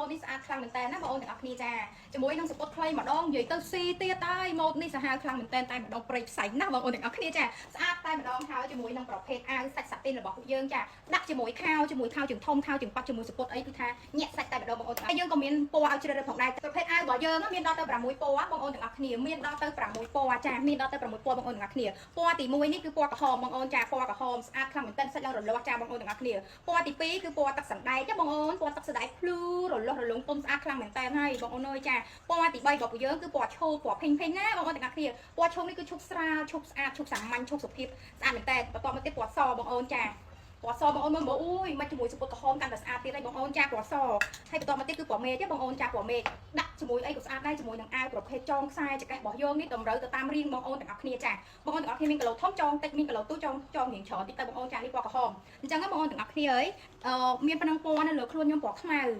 ម៉ូតនេះស្អាតខ្លាំងមែនតើណាបងអូនទាំងអស់គ្នាចាជាមួយនឹងសំពត់ខ្លីម្ដងនិយាយទៅស៊ីទៀតហើយម៉ូតនេះសាហាវខ្លាំងមែនតើតែម្ដងព្រៃផ្សៃណាស់បងអូនទាំងអស់គ្នាចាស្អាតតែម្ដងហើយជាមួយនឹងប្រភេទអាវសាច់សាទីនរបស់ពួកយើងចាដាក់ជាមួយខោជាមួយខោជើងធំខោជើងប៉ាត់ជាមួយសំពត់អីគឺថាញាក់សាច់តែម្ដងបងអូនហើយយើងក៏មានពណ៌ឲ្យជ្រើសរើសផងដែរប្រភេទអាវរបស់យើងមានដល់ទៅ6ពណ៌បងអូនទាំងអស់គ្នាមានដល់ទៅ6ពណ៌ចាមានដល់ទៅ6ពណ៌បងអូនទាំងអស់គ្នាពណ៌ទី1នេះគឺពណ៌ក្រហមបងអូនចាពណ៌ក្រហមស្អាតខ្លាំងមែនតើសាច់ឡើងរលាស់ចាបងអូនទាំងអស់គ្នាពណ៌ទី2គឺពណ៌ទឹកសណ្ដែកចាបងអូនពណ៌ទឹកសណ្ដែកភ្លឺរលាស់រលងទុំស្អាតខ្លាំងមែនតើហើយបងអូនអើយចាពណ៌ទី3របស់ពួកយើងគឺពណ៌ឈូកពណ៌ pink pink ណាបងអូនទាំងអស់គ្នាពណ៌ឈូកនេះគឺឈូកស្រាលឈូកស្អាតឈូកសាមញ្ញឈូកសុភាពស្អាតមែនតើបន្តមកទៀតពណ៌សបងអូនចាពណ៌សបងអូនមើលមើលអូយមកជាមួយសំពត់ក្រហមកាន់តែស្អាតទៀតហើយបងអូនចាពណ៌សហើយបន្តមកទៀតគឺពណ៌មេឃទេបងអូនចាពណ៌មេឃដាក់ជាមួយអីក៏ស្អាតដែរជាមួយនឹងអាវប្រភេទចងខ្សែចង្កេះរបស់យើងនេះតម្រូវទៅតាមរាងបងអូនទាំងអស់គ្នាចាបងអូនទាំងអស់គ្នាមានគីឡូធំចងតិចមានគីឡូទូចងចងរៀងច្រើនតិចទៅបងអូនចានេះពណ៌ក្រហមអញ្ចឹងបងអូនទាំងអស់គ្នាអើយអឺមានប៉ុណ្ណឹងពណ៌នៅលើខ្លួនខ្ញុំពណ៌ខ្មៅ។